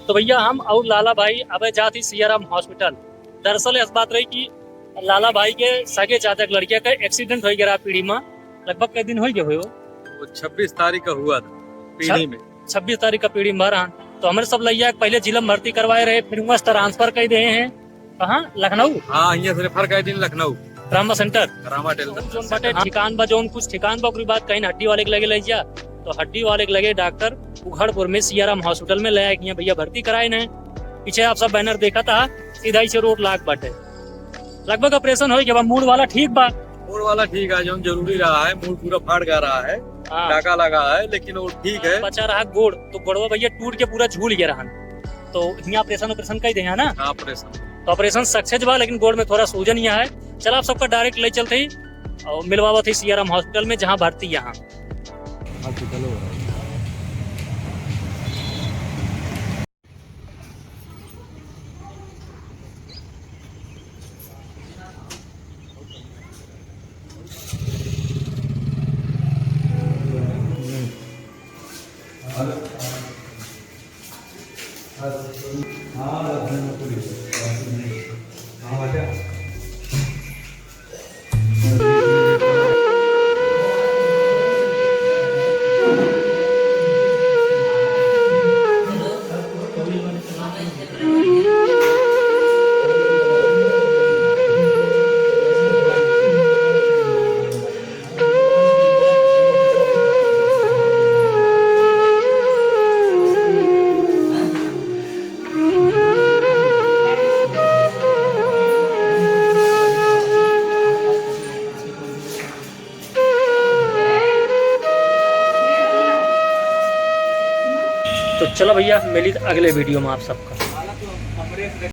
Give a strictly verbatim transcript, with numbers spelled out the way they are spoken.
तो भैया, हम और लाला भाई अबे जात ही सियाराम हॉस्पिटल। दरअसल इस बात रही कि लाला भाई के सगे चाचा के लड़किया का एक्सीडेंट हो गया पीढ़ी में, लगभग कई दिन हो गए हुए हो? वो छब्बीस तारीख का हुआ था, पीढ़ी में। छब्बीस तारीख का पीढ़ी में रहा। तो हमारे सब लैया के पहले जिला में भर्ती करवाए रहे, फिर वहाँ ट्रांसफर कर दिए हैं। कहाँ? लखनऊ? हाँ, यहाँ से रेफर कर दिन लखनऊ। ट्रामा सेंटर? ट्रामा सेंटर। जोन बाटे, हाँ। ठिकान बा, जोन कुछ ठिकान बा, ओकरी बाद कहीं हड्डी वाले के लगे ले जा, तो हड्डी वाले के लगे डॉक्टर उघड़पुर में सियाराम हॉस्पिटल में ले आए कि यहाँ भैया भर्ती कराए ने। पीछे आप सब बैनर देखा था, सीधा ही से रोड लाग बाटे। लगभग ऑपरेशन हो गया बा, मूड़ वाला ठीक बा। मूड़ वाला ठीक है, जो जरूरी रहा है, मूड़ पूरा फाड़ गया रहा है, हाँ। टाका लगा है, लेकिन वो ठीक है। बचा रहा गोड़, तो गोड़वा भैया टूट के पूरा झूल गया रहा। तो यहाँ ऑपरेशन, ऑपरेशन कही दे है ना? हाँ, ऑपरेशन। तो ऑपरेशन सक्सेस बा, लेकिन गोड़ में थोड़ा सूजन यहाँ है। चला, आप सबका डायरेक्ट ले चलते ही और मिलवावत ही सियाराम हॉस्पिटल में, जहाँ भर्ती यहाँ। तो चला भैया, मिली अगले वीडियो में आप सबका।